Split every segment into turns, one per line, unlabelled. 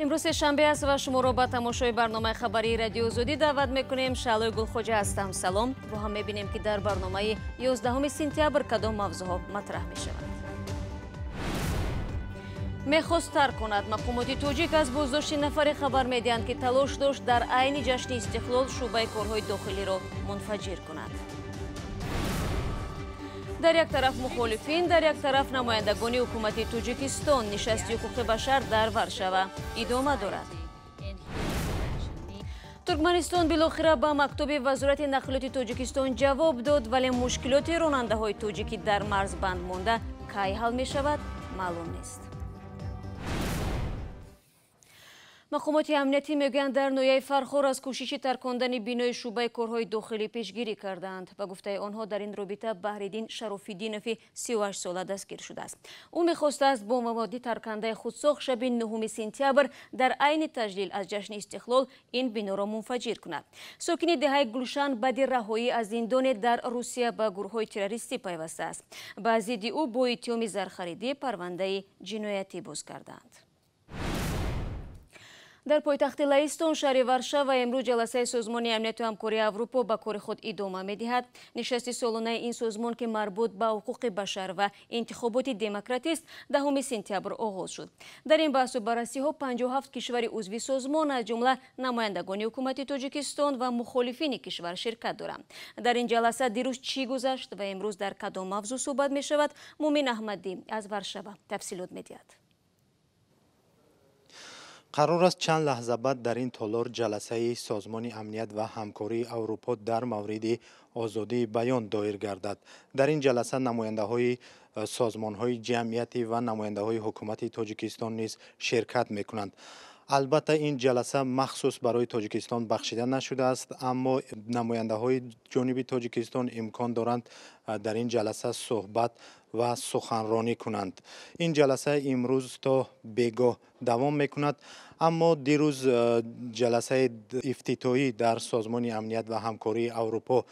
Имрӯз сешанбе аст ва шуморо ба тамошои барномаи хабарии Радиои Озодӣ даъват мекунем. Шаълои Гулхоҷа ҳастам. Салом. Бо ҳам мебинем, ки дар барномаи 11 сентябр кадом мавзӯъҳо матраҳ мешаванд. Мехост тарк кунад. Мақомоти тоҷик аз боздошти нафаре хабар медиҳанд, ки талош дошт дар айни ҷашни истиқлол шӯъбаи корҳои дохилиро мунфаҷир кунад. Дар як тараф мухолифин, дар як тараф намояндагони ҳукумати Тоҷикистон. Нишасти ҳуқуқи башар дар Варшава идома дорад. Туркманистон билохира ба мактуби Вазорати нақлиёти Тоҷикистон ҷавоб дод, вале мушкилоти ронандаҳои тоҷикӣ дар марз банд монда кай ҳал мешавад, маълум нест. Мақомоти амниятӣ мегӯянд, дар ноҳияи Фархор аз кӯшиши таркондани бинои шӯъбаи корҳои дохилӣ пешгирӣ кардаанд. Ба гуфтаи онҳо, дар ин робита Баҳриддин Шарофиддинови 38 сола дастгир шудааст. Ӯ мехостааст бо маводи таркандаи худсох шаби 9 сентябр дар айни таҷлил аз ҷашни истиқлол ин биноро мунфаҷир кунад. Сокини деҳаи Гулшан баъди раҳоӣ аз зиндоне дар Русия ба гурӯҳҳои террористӣ пайвастааст. Ба зидди ӯ бо иттиҳоми зархаридӣ парвандаи ҷиноятӣ боз кардаанд. Дар пойтахти Лаҳистон, шаҳри Варшава, имрӯз ҷаласаи Созмони амнияту ҳамкории Аврупо ба кори худ идома медиҳад. Нишасти солонаи ин созмон, ки марбут ба ҳуқуқи башар ва интихоботи демократист, 10 сентябр оғоз шуд. Дар ин баҳсу баррасиҳо 57 кишвари узви созмон, аз ҷумла намояндагони ҳукумати Тоҷикистон ва мухолифини кишвар ширкат доранд. Дар ин ҷаласа дирӯз чӣ гузашт ва имрӯз дар кадом мавзӯъ суҳбат мешавад, Мумин Аҳмадӣ аз Варшава тафсилот медиҳад.
Қарор аст чанд лаҳза баъд дар ин толор ҷаласаи Созмони амният ва ҳамкории Аврупо дар мавриди озодии баён доир гардад. Дар ин ҷаласа намояндаҳои созмонҳои ҷамъиятӣ ва намояндаҳои ҳукумати Тоҷикистон низ ширкат мекунанд. Албатта, ин ҷаласа махсус барои Тоҷикистон бахшида нашудааст, аммо намояндаҳои ҷониби Тоҷикистон имкон доранд дар ин ҷаласа суҳбат ва суханронӣ кунанд. Ин ҷаласа имрӯз то бегоҳ давом мекунад, аммо дирӯз ҷаласаи ифтитоҳӣ дар Созмони амният ва ҳамкории Аврупо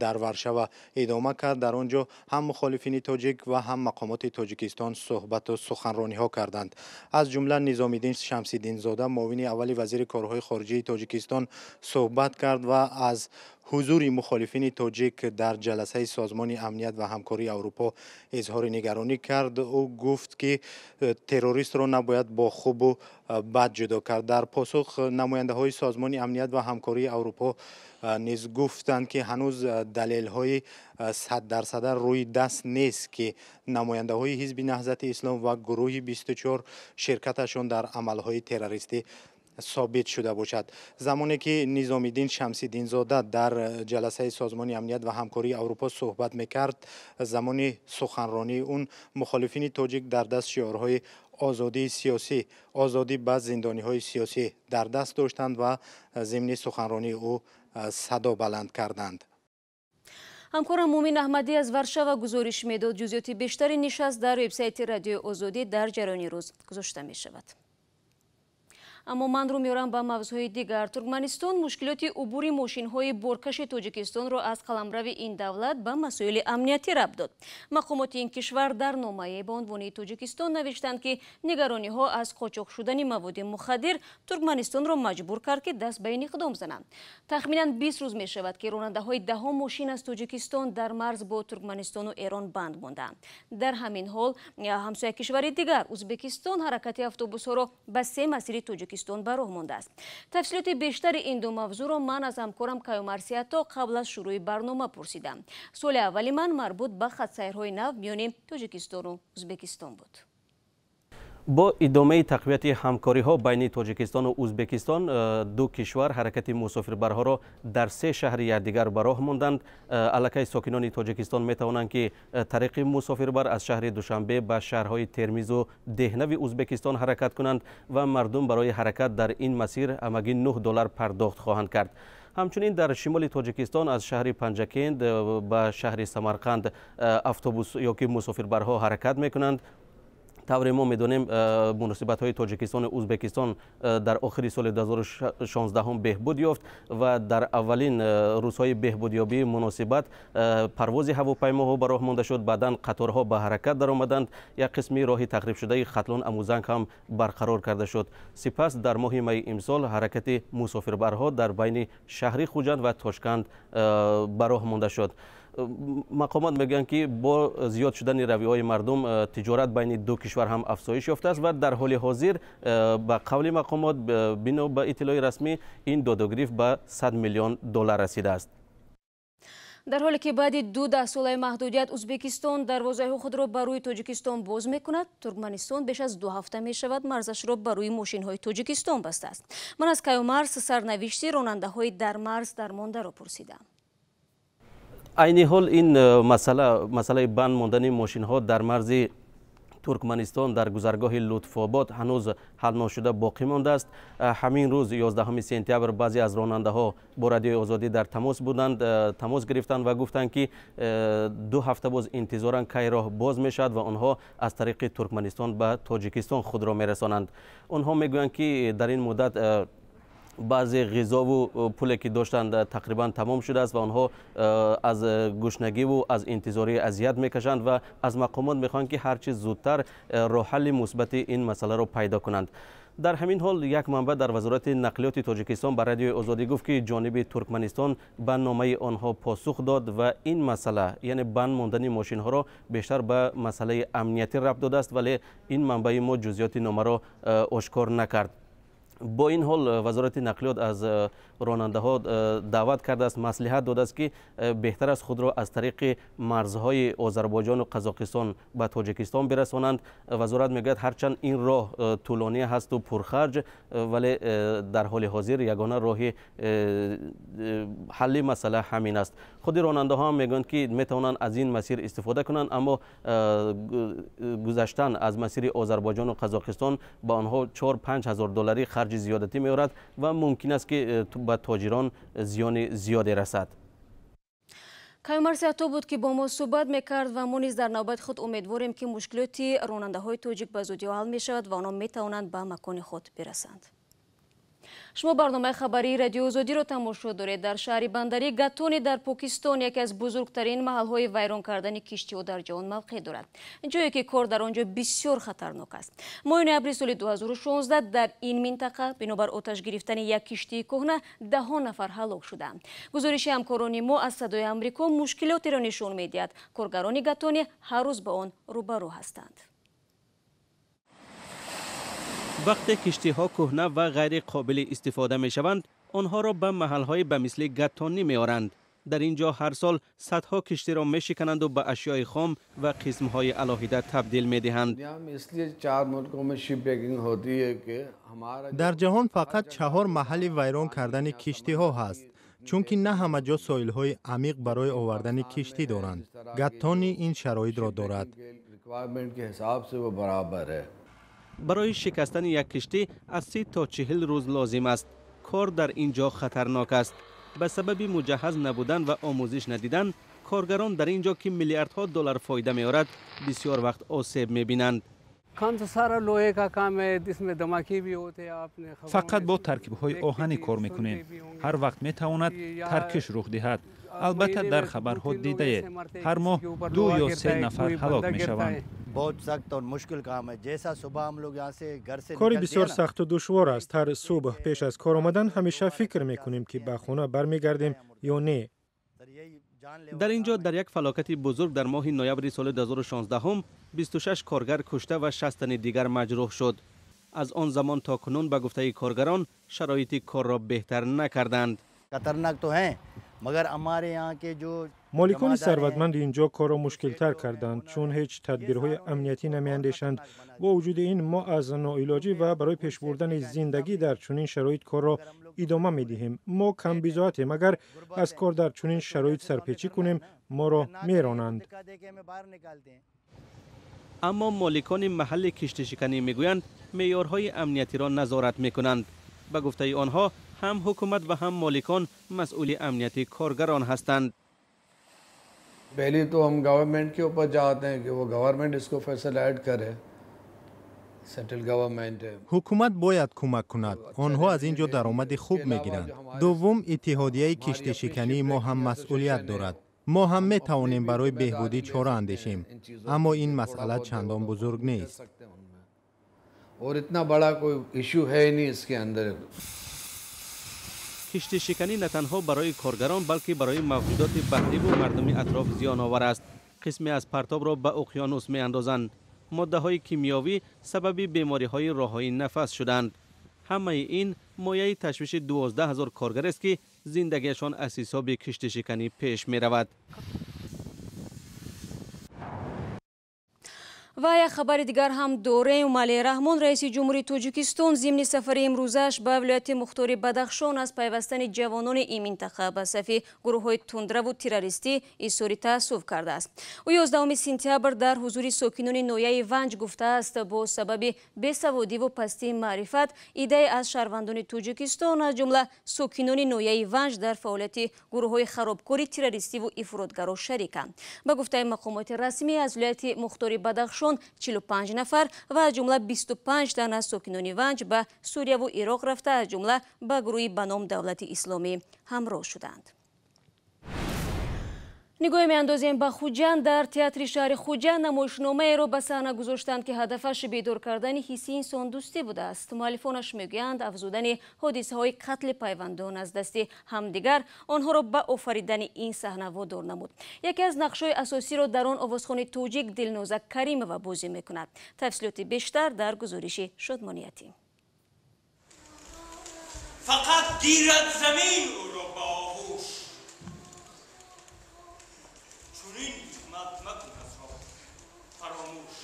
дар Варшава идома кард. Дар он ҷо ҳам мухолифини тоҷик ва ҳам мақомоти Тоҷикистон суҳбату суханрониҳо карданд. Аз ҷумла Низомиддин Шамсиддинзода, муовини аввали вазири корҳои хориҷии Тоҷикистон, суҳбат кард ва аз ҳузури мухолифини тоҷик дар ҷаласаи Созмони амният ва ҳамкории Аврупо изҳори нигаронӣ кард. Ӯ гуфт, ки террористро набояд бо хубу бад ҷудо кард. Дар посух намояндаҳои Созмони амният ва ҳамкории Аврупо низ гуфтанд, ки ҳанӯз далелҳои 100% рӯи даст нест, ки намояндаҳои Ҳизби Наҳзати Ислом ва гурӯҳи 24 ширкаташон дар амалҳои террористӣ собит шуда бошад. Замоне ки Низомиддин Шамсиддинзода дар ҷаласаи Созмони амният ва ҳамкории Аврупо суҳбат мекард, замони суханронии он мухолифини тоҷик дар даст шиорҳои озодии сиёсӣ, озодӣ ба зиндониҳои сиёсӣ дар даст доштанд ва зимни суханронии ӯ садо баланд карданд.
Ҳамкорам Мумин Аҳмадӣ аз Варшава гузориш медод. Ҷузъиёти бештари нишаст дар вебсайти Радиои Озодӣ дар ҷараёни рӯз гузошта мешавад. Аммо ман рӯ меорам ба мавзӯъҳои дигар. Туркманистон мушкилоти убури мошинҳои боркаши Тоҷикистонро аз қаламрави ин давлат ба масоили амниятӣ рабт дод. Мақомоти ин кишвар дар номае ба унвони Тоҷикистон навиштанд, ки нигарониҳо аз қочоқ шудани маводи мухаддир Туркманистонро маҷбур кард, ки даст ба ин иқдом зананд. Тахминан 20 рӯз мешавад, ки ронандаҳои даҳо мошин аз Тоҷикистон дар марз бо Туркманистону Эрон банд мондаанд. Дар ҳамин ҳол ҳамсоя кишвари дигар, Ӯзбекистон, ҳаракати автобусҳоро ба се масири Тоҷикистон ба роҳ мондааст. Тафсилоти бештари ин ду мавзӯъро ман аз ҳамкорам Каюмарс Ато қабл аз шурӯи барнома пурсидам. Суоли аввали ман марбут ба хатсайрҳои нав миёни Тоҷикистону Ӯзбекистон буд.
Бо идомаи тақвияти ҳамкориҳо байни Тоҷикистону Ӯзбекистон, ду кишвар ҳаракати мусофирбарҳоро дар се шаҳри якдигар ба роҳ монданд. Аллакай сокинони Тоҷикистон метавонанд, ки тариқи мусофирбар аз шаҳри Душанбе ба шаҳрҳои Термизу Деҳнави Ӯзбекистон ҳаракат кунанд ва мардум барои ҳаракат дар ин масир ҳамагӣ 9 доллар пардохт хоҳанд кард. Ҳамчунин дар шимоли Тоҷикистон аз шаҳри Панҷакент ба шаҳри Самарқанд автобус ё ки мусофирбарҳо ҳаракат мекунанд. Тавре мо медонем, муносибатҳои Тоҷикистону Ӯзбекистон дар охири соли 2016 беҳбуд ёфт ва дар аввалин рӯзҳои беҳбудёбии муносибат парвози ҳавопаймоҳо ба роҳ монда шуд, баъдан қаторҳо ба ҳаракат даромаданд, як қисми роҳи тахрибшудаи Хатлон Амузанг ҳам барқарор карда шуд. Сипас дар моҳи майи имсол ҳаракати мусофирбарҳо дар байни шаҳри Хуҷанд ва Тошканд ба роҳ монда шуд. Мақомот мегӯянд, ки бо зиёд шудани равиҳои мардум тиҷорат байни ду кишвар ҳам афзоиш ёфтааст ва дар ҳоли ҳозир, ба қавли мақомот, бино ба иттилои расмӣ, ин додугирифт ба 100 миллион доллар расидааст.
Дар ҳоле ки баъди 2 даҳсолаи маҳдудият Ӯзбекистон дарвозаҳои худро ба рӯи Тоҷикистон боз мекунад, Туркманистон беш аз 2 ҳафта мешавад марзашро ба рӯи мошинҳои Тоҷикистон бастааст. Ман аз Каюмарс сарнавишти ронандаҳои дар марз дармондаро пурсидам.
Айни ҳол ин масъалаи банд мондани мошинҳо дар марзи Туркманистон дар гузаргоҳи Лутфобод ҳанӯз ҳал ношуда боқӣ мондааст. Ҳамин рӯз 11 сентябр баъзе аз ронандаҳо бо Радиои Озодӣ дар тамос буданд, тамос гирифтанд ва гуфтанд, ки 2 ҳафта боз интизоранд, кай роҳ боз мешавад ва онҳо аз тариқи Туркманистон ба Тоҷикистон худро мерасонанд. Онҳо мегӯянд, ки дар ин муддат баъзе ғизову пуле ки доштанд тақрибан тамом шудааст ва онҳо аз гушнагиву аз интизорӣ азият мекашанд ва аз мақомот мехоҳанд, ки ҳарчи зудтар роҳҳалли мусбати ин масъаларо пайдо кунанд. Дар ҳамин ҳол як манбаъ дар Вазорати нақлиёти Тоҷикистон ба Радиои Озодӣ гуфт, ки ҷониби Туркманистон ба номаи онҳо посух дод ва ин масъала, яъне банд мондани мошинҳоро, бештар ба масъалаи амниятӣ рабт додааст, вале ин манбаи мо ҷузъиёти номаро ошкор накард. Бо ин ҳол Вазорати нақлиёт аз ронандаҳо даъват кардааст, маслиҳат додааст, ки беҳтар аст худро аз тариқи марзҳои Озарбойҷону Қазоқистон ба Тоҷикистон бирасонанд. Вазорат мегӯяд, ҳарчанд ин роҳ тӯлонӣ ҳасту пурхарҷ, вале дар ҳоли ҳозир ягона роҳи ҳалли масъала ҳамин аст. Худи ронандаҳо ҳам мегӯянд, ки метавонанд аз ин масир истифода кунанд, аммо гузаштан аз масири Озарбойҷону Қазоқистон ба онҳо 4-5 ҳазор доллари харҷи зиёдатӣ меорад ва мумкин аст, ки ба тоҷирон зиёни зиёде расад.
Каюмарс Ато буд, ки бо мо суҳбат мекард ва мо низ дар навбати худ умедворем, ки мушкилоти ронандаҳои тоҷик ба зудӣ ҳал мешавад ва онҳо метавонанд ба макони худ бирасанд. Шумо барномаи хабарии Радиои Озодиро тамошо доред. Дар шаҳри бандарӣ Гатони дар Покистон яке аз бузургтарин маҳалҳои вайрон кардани киштиҳо дар ҷаҳон мавқеъ дорад, ҷое ки кор дар он ҷо бисёр хатарнок аст. Моҳи ноябри соли 2016 дар ин минтақа бинобар оташ гирифтани як киштии кӯҳна даҳҳо нафар ҳалок шуданд. Гузориши ҳамкорони мо аз Садои Амрико мушкилотеро нишон медиҳад. Коргарони Гатони ҳар рӯз ба он рӯбарӯ ҳастанд.
Вақте киштиҳо кӯҳна ва ғайриқобили истифода мешаванд, онҳоро ба маҳалҳои ба мисли Гатонӣ меоранд. Дар ин ҷо ҳар сол садҳо киштиро мешикананду ба ашёи хом ва қисмҳои алоҳида табдил медиҳанд.
Дар ҷаҳон фақат 4 маҳалли вайрон кардани киштиҳо ҳаст, чунки на ҳама ҷо соҳилҳои амиқ барои овардани киштӣ доранд. Гаттони ин шароитро дорад.
Барои шикастани як киштӣ аз 30 то 40 рӯз лозим аст. Кор дар ин ҷо хатарнок аст. Ба сабаби муҷаҳҳаз набудан ва омӯзиш надидан, коргарон дар ин ҷо, ки миллиардҳо доллар фоида меорад, бисёр вақт осеб мебинанд.
Фақат бо таркибҳои оҳанӣ кор мекунем. Ҳар вақт метавонад таркиш рух диҳад. Албатта, дар хабарҳо дидаед, ҳар моҳ 2 ё 3 нафар ҳалок мешаванд.
Кори бисёр сахту душвор аст. Ҳар субҳ пеш аз кор омадан ҳамеша фикр мекунем, ки ба хона бармегардем ё не.
Дар ин ҷо дар як фалокати бузург дар моҳи ноябри соли 2016 26 коргар кушта ва 60 тани дигар маҷрӯҳ шуд. Аз он замон то кунун, ба гуфтаи коргарон, шароити корро беҳтар накарданд.
Моликони сарватманди ин ҷо корро мушкилтар карданд, чун ҳеҷ тадбирҳои амниятӣ намеандешанд. Бо вуҷуди ин, мо аз ноилоҷӣ ва барои пешбурдани зиндагӣ дар чунин шароит корро идома медиҳем. Мо камбизоатем. Агар аз кор дар чунин шароит сарпечӣ кунем, моро меронанд.
Аммо моликони маҳалли киштишиканӣ мегӯянд, меъёрҳои амниятиро назорат мекунанд. Ба гуфтаи онҳо, ҳам ҳукумат ва ҳам моликон масъули амнияти коргарон ҳастанд.
पहली तो हम गवर्नमेंट के ऊपर जाते हैं कि वो गवर्नमेंट इसको फैसिलिटेट करे
Ҳукумат бояд кӯмак кунад. Онҳо аз ин ҷо даромади хуб мегиранд. Дуввум, иттиҳодияи киштишикании мо ҳам масъулият дорад. Мо ҳам метавонем барои беҳбудӣ чора андешем, аммо ин масъала чандон бузург нест.
Киштишиканӣ на танҳо барои коргарон, балки барои мавҷудоти баҳриву мардуми атроф зиёновар аст. Қисме аз партобро ба уқёнус меандозанд. Моддаҳои кимиёвӣ сабаби бемориҳои роҳҳои нафас шуданд. Ҳамаи ин мояи ташвиши 12 ҳазор коргар аст, ки зиндагиашон аз ҳисоби киштишиканӣ пеш меравад.
Ва як хабари дигар ҳам дорем. Эмомалӣ Раҳмон, раиси ҷумҳурии Тоҷикистон, зимни сафари имрӯзааш ба вилояти мухтори Бадахшон аз пайвастани ҷавонони ин минтақа ба сафи гурӯҳҳои тундраву террористӣ изҳори таассуф кардааст. Ӯ 11 сентябр дар ҳузури сокинони ноҳияи Ванҷ гуфтааст, бо сабаби бесаводиву пастии маърифат иддае аз шаҳрвандони Тоҷикистон, аз ҷумла сокинони ноҳияи Ванҷ, дар фаъолияти гурӯҳҳои харобкори террористиву ифротгаро шариканд. Ба гуфтаи мақомоти расмӣ, аз вилояти мухтори Бадахшон 45 нафар ва аз ҷумла 25 тан аз сокинони Ванҷ ба Сурияву Ироқ рафта, аз ҷумла ба гурӯҳи ба ном Давлати Исломӣ ҳамроҳ шуданд. Нигоҳе меандозем ба Хуҷанд. Дар театри шаҳри Хуҷанд намоишномаеро ба саҳна гузоштанд, ки ҳадафаш бедор кардани ҳисси инсондӯстӣ будааст. Муаллифонаш мегӯянд, афзудани ҳодисаҳои қатли пайвандон аз дасти ҳамдигар онҳоро ба офаридани ин саҳна водор намуд. Яке аз нақшҳои асосиро дар он овозхони тоҷик Дилноза Каримова бозӣ мекунад. Тафсилоти бештар дар гузориши Шодмониятӣ.
Фақат гирад замин ӯро ба оғӯш, чунин ҳикмат макун касро фаромӯш.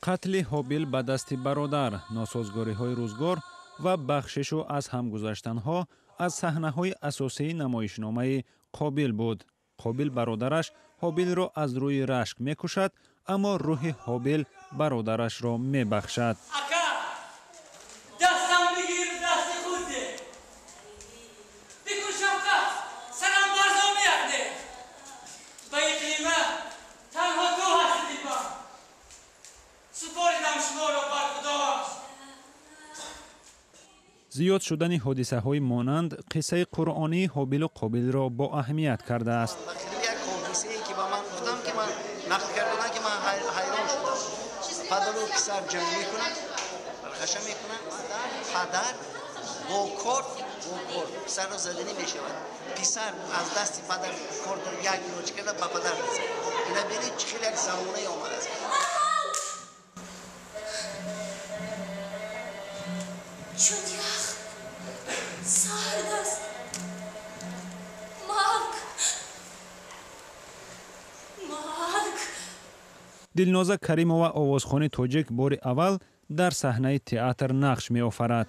Қатли Ҳобил ба дасти бародар, носозгориҳои рӯзгор ва бахшишу аз ҳамгузаштанҳо аз саҳнаҳои асосии намоишномаи Қобил буд. Қобил бародараш Ҳобилро аз рӯи рашк мекушад, аммо рӯҳи Ҳобил бародарашро мебахшад. Зиёд шудани ҳодисаҳои монанд қиссаи қуръонии Ҳобилу Қобилро бо аҳамият кардааст.
Як ҳодисае ки ба ман гуфтам, ки ман нақл кардам, ки ман ҳайрон шудам. Падару писар ҷанг мекунанд, бархаша мекунанд. Падар бо корд писарро заданӣ мешавад. Писар аз дасти падар кордро як илоҷ карда ба падар мезанад. Ина бинед, чӣ хеле як замонае омадааст.
Чун ях сард аст, марг, марг.
Дилноза Каримова, овозхони тоҷик, бори аввал дар саҳнаи театр нақш меофарад.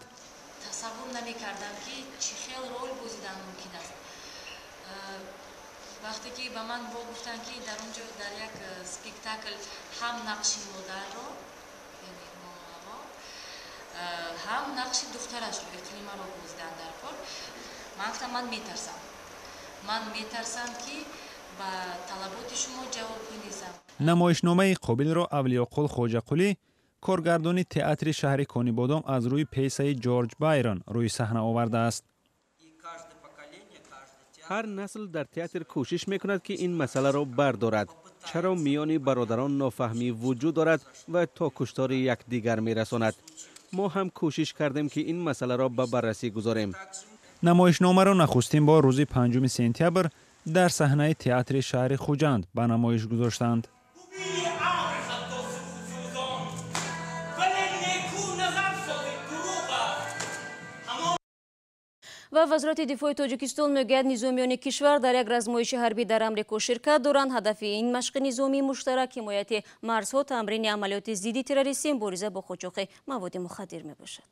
Тасаввур намекардам, ки чӣ хел рол бозидан мумкин аст. Вақте ки ба ман бо гуфтанд, ки дар он ҷо дар як спектакл ҳам нақши модарро, яъне Моҳаво, ҳам нақши духтарашро, Иқлимаро бозидан дар кор, ман гуфтам, ман метарсам. Ман метарсам, ки ба талаботи шумо ҷавобгӯ нестам.
Намоишномаи Қобилро Авлиёқул Хоҷақулӣ, коргардони театри шаҳри Конибодом, аз рӯи пьесаи Ҷорҷ Байрон рӯи саҳна овардааст.
Ҳар насл дар театр кӯшиш мекунад, ки ин масъаларо бардорад. Чаро миёни бародарон нофаҳмӣ вуҷуд дорад ва то куштори якдигар мерасонад? Мо ҳам кӯшиш кардем, ки ин масъаларо ба баррасӣ гузорем.
Намоишномаро нахустин бор рӯзи 5 сентябр дар саҳнаи театри шаҳри Хуҷанд ба намоиш гузоштанд.
Ва Вазорати дифои Тоҷикистон мегӯяд, низомиёни кишвар дар як размоиши ҳарбӣ дар Амрико ширкат доранд. Ҳадафи ин машқи низомии муштарак ҳимояти марзҳо, тамрини амалиёти зидди террористӣ, мубориза бо қочоқи маводи мухаддир мебошад.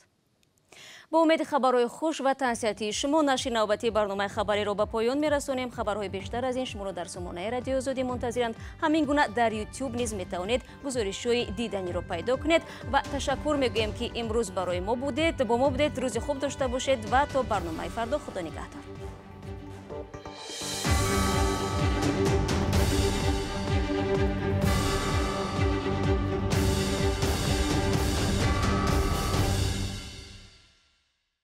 Бо умеди хабарҳои хуш ва тансиҳатии шумо нашри навбатии барномаи хабариро ба поён мерасонем. Хабарҳои бештар аз ин шуморо дар сомонаи Радиои Озодӣ мунтазиранд. Ҳамин гуна дар YouTube низ метавонед гузоришҳои диданиро пайдо кунед. Ва ташаккур мегӯем, ки имрӯз барои мо будед, бо мо будед. Рӯзи хуб дошта бошед ва то барномаи фардо Худо нигаҳдор.